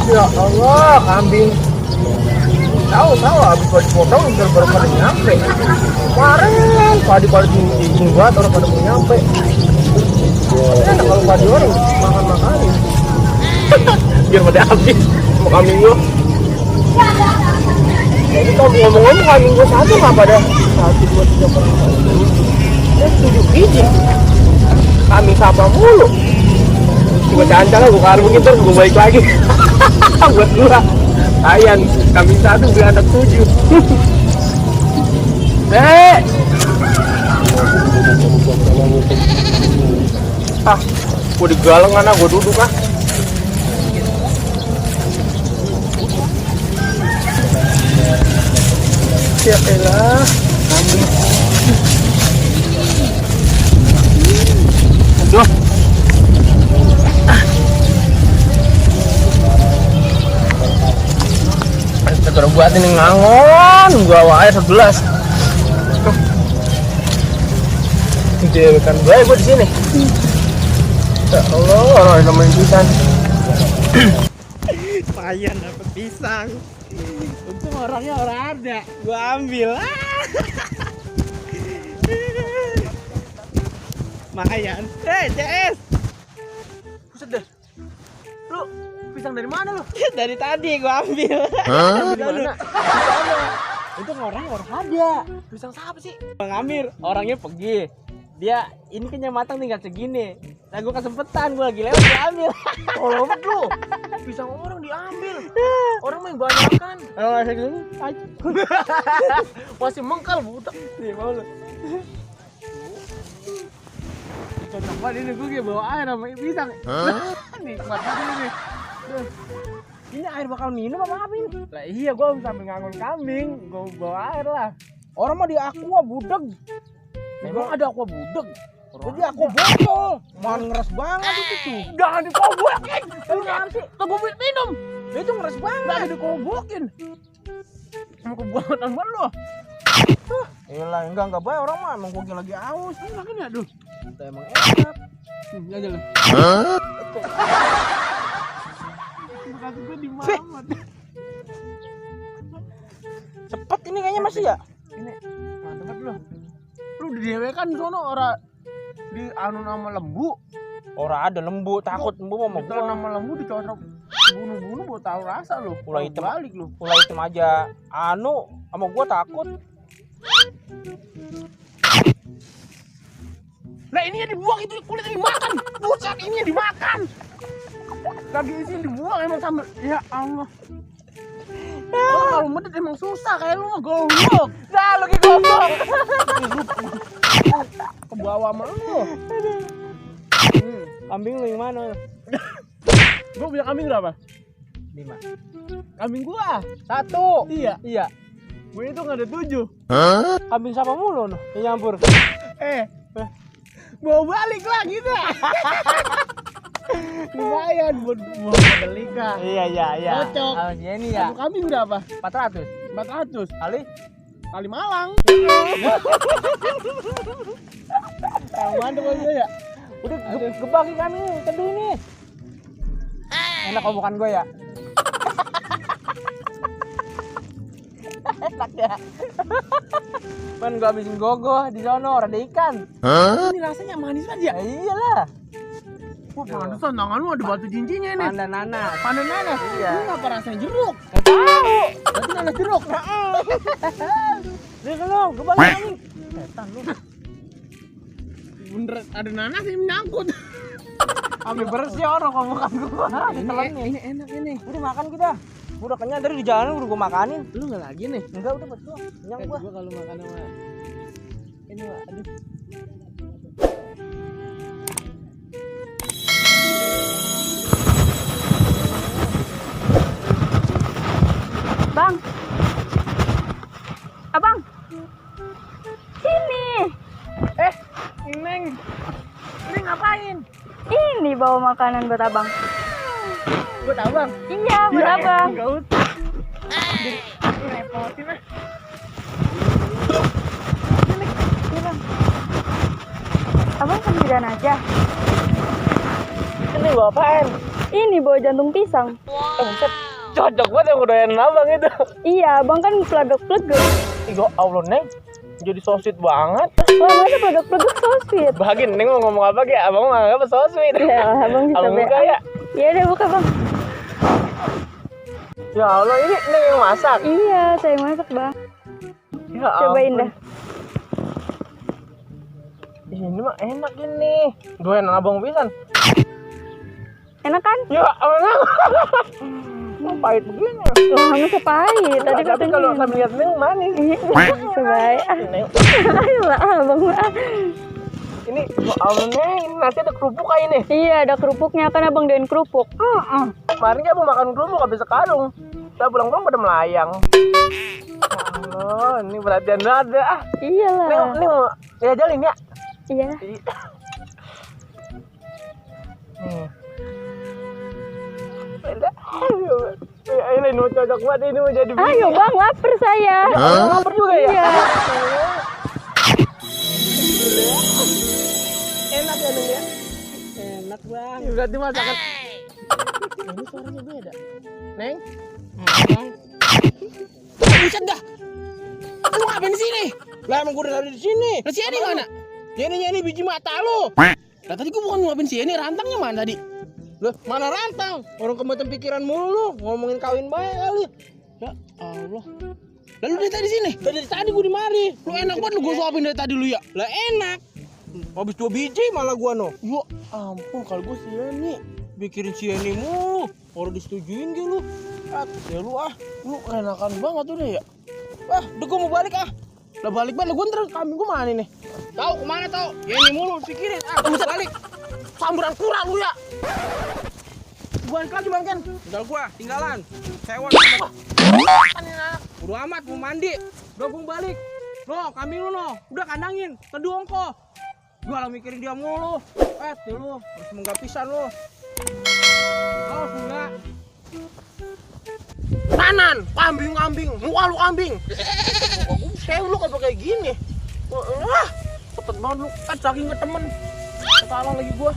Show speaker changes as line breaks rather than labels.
Ya Allah, kambing. Tahu habis gua dipotong baru pada nyampe. Kemarin pada izin buat orang pada mau nyampe. Enak kalau pada orang makan-makanin. Biar pada habis mau kambing gua. Jadi kalau ngomong-ngomong kambing gua satu nggak pada 1, 2, 3, 4, 7 biji. Kambing siapa mulu? Gua cancang gua karung gitu gua balik lagi. Buat gua. Ayan, kambing 1 beli anak 7. Gua digalang anak gua duduk ah. Ya elah, kambing. Aduh. Kita buat ini ngangon, gua wae 11. Dia kan bae gua di sini. Ya Allah, orang nemenin pisan.
Payah dapet pisang. Untung orangnya orang ada, gua ambil. Mayan. CS.
Buset deh. Lu pisang dari mana lu?
Dari tadi gua ambil.
Dari mana?
Itu orang ada.
Pisang siapa sih?
Bang Amir, orangnya pergi. Dia ini kan yang matang tinggal segini. Nah gua kesempetan, gua lagi lewat gua ambil.
Kalau lu pisang orang diambil. Orang main banyak kan.
Kalau nggak segini,
Masih mengkal buta.
nih mau lu. Cocok banget ini, gue kayak bawa air sama pisang. Nikmat banget ini. Duh. Ini air bakal minum apa apa ini? Lah iya, gue sambil ngangon kambing, gue bawa air lah. Orang mah di aqua budeg. Emang ada aqua budeg? Jadi aqua botol. Man ngeres banget itu tuh.
Jangan dikobokin.
Jangan sih,
Kebubit minum.
itu ngeres banget.
Nggak dikobokin.
Mau kebuatan banget lo.
Elah, enggak baik orang mah emang gua lagi aus.
Makanya aduh.
Kita emang enak.
Ini aja lo. Kaki gue di mamat.
Cepet ini kayaknya masih ya.
Ini mantep lo. Lu di dewe kan sono ora di anu nama lembu.
Orang ada lembu, takut lembu mau
Kalau
gua.
nama lembu dicocok bunuh-bunuh buat tahu rasa lo.
Ulah hitam
balik lo.
Ulah hitam aja. Anu sama gua takut.
Nah ini yang dibuang, itu kulitnya dimakan. Buset, ini yang dimakan. Kaki isi dibuang emang sambil. Ya Allah. Oh, kalau medit emang susah kayak lu mah goblok.
Dah lu gitu goblok.
Ke bawah sama lu.
Kambing lu yang mana?
Gua punya kambing berapa?
5.
Kambing gua
1.
Iya.
Iya.
Gue itu nggak ada 7.
Kambing siapa mulu noh? Yang nyampur.
Bawa balik lah gitu. Lumayan buat beli kah.
Iya.
Cocok.
Ini ya.
Satu kambing berapa?
400.
400
Kali
Malang. Yang mantep aja ya.
udah gebaki kami teduh ini. Enak kalau bukan gue ya. Enak ya. Kan gue habisin gogoh di sono ada ikan.
Ini rasanya manis banget ya.
Ya iyalah.
Wah, pantesan tanganmu ada batu cincinnya nih.
Pandan nanas.
Pandan nanas.
Iya.
Ini apa rasanya jeruk?
Nggak tahu.
Berarti nanas jeruk.
Dia sono gebaki kami. Setan lu.
Bener ada nanas yang nyangkut.
Kami bersih orang kalau bukan gua.
Ini enak ini.
Udah makan kita. Gua udah kenyang tadi di jalan udah gua makanin.
Lu nggak lagi nih?
Enggak udah betul. Kenyang gua.
Gua kalau makan sama ini mah aduh.
Bang, abang, sini.
Neng, ini ngapain?
Ini bawa makanan buat abang.
Buat abang.
Iya, buat abang.
Enggak usah. Repotin ah.
Iya, bang. Abang sendirian aja.
Ini gua apain?
Ini bawa jantung pisang.
Buset, cocok banget yang doyan abang itu.
Iya, abang kan plegek-plegek.
Ya Allah Neng, jadi so sweet banget.
Wah, masa plegek-plegek so sweet?
Bagin, Neng mau ngomong apa kayak abang mau apa so sweet.
Ya, abang bisa
Abang buka
BA.
ya.
Iya deh, buka bang.
Ya Allah, ini Neng yang masak.
Iya, saya masak bang.
Ya
Cobain
ampun.
dah.
Ini mah enak ini. Doyan abang pisan.
Enak kan?
Ya enak. Pahit begini.
Wah, masa pahit. Tadi
Tapi
katanya.
kalau sambil lihat Neng manis.
Sebaik.
Neng,
Ayolah, abang.
ini ya Allah Neng, ini nasi ada kerupuk kayak ini.
Iya, ada kerupuknya kan abang doyan kerupuk.
Kemarin kan abang makan kerupuk habis sekarung. Udah pulang-pulang pada melayang. Ya Allah, ini perhatian ada.
Iyalah.
Neng mau diajalin ya?
Iya.
Ini mau cocok banget ini mau jadi
Ayo bang, lapar saya.
lapar juga ya?
Iya.
Enak ya Neng ya? Enak bang. Ini berarti masakan. Ini suaranya beda. Neng?
Buset dah. Lu ngapain di sini?
Lah emang gue udah ada di sini.
Lah si Eni mana?
Ini biji mata lu.
Lah tadi gua bukan ngapain si Eni, rantangnya mana tadi?
Loh, mana rantang? Orang kebetulan pikiran mulu lu, ngomongin kawin baik kali.
Ya Allah. Lalu dari tadi sini?
Dari tadi gua di mari.
Lu enak banget lu gua suapin dari tadi lu ya.
Lah enak. Habis 2 biji malah gua no.
Ya ampun, kalau gua si Eni
Bikirin si Eni mulu. Orang disetujuin gitu lu.
ya lu lu enakan banget udah ya.
Udah gua mau balik ah.
Lah balik gua ntar kambing gua mana nih?
Tahu kemana tahu? Ya Eni mulu pikirin. Gua balik.
Samburan kurang lu ya.
Gua balik lagi Bang Ken. Tinggal gua, tinggalan. Sewa. Udah amat mau mandi. Udah gua balik. Loh, kambing lu no. Udah kandangin. Teduh ongko. Gua lah mikirin dia mulu. Lu harus menggapisan lu. Oh, sudah.
Tanan, kambing, muka lu kambing.
Saya lu kalau kayak gini. Cepet banget lu. Kan saking ke temen. Salah lagi gua.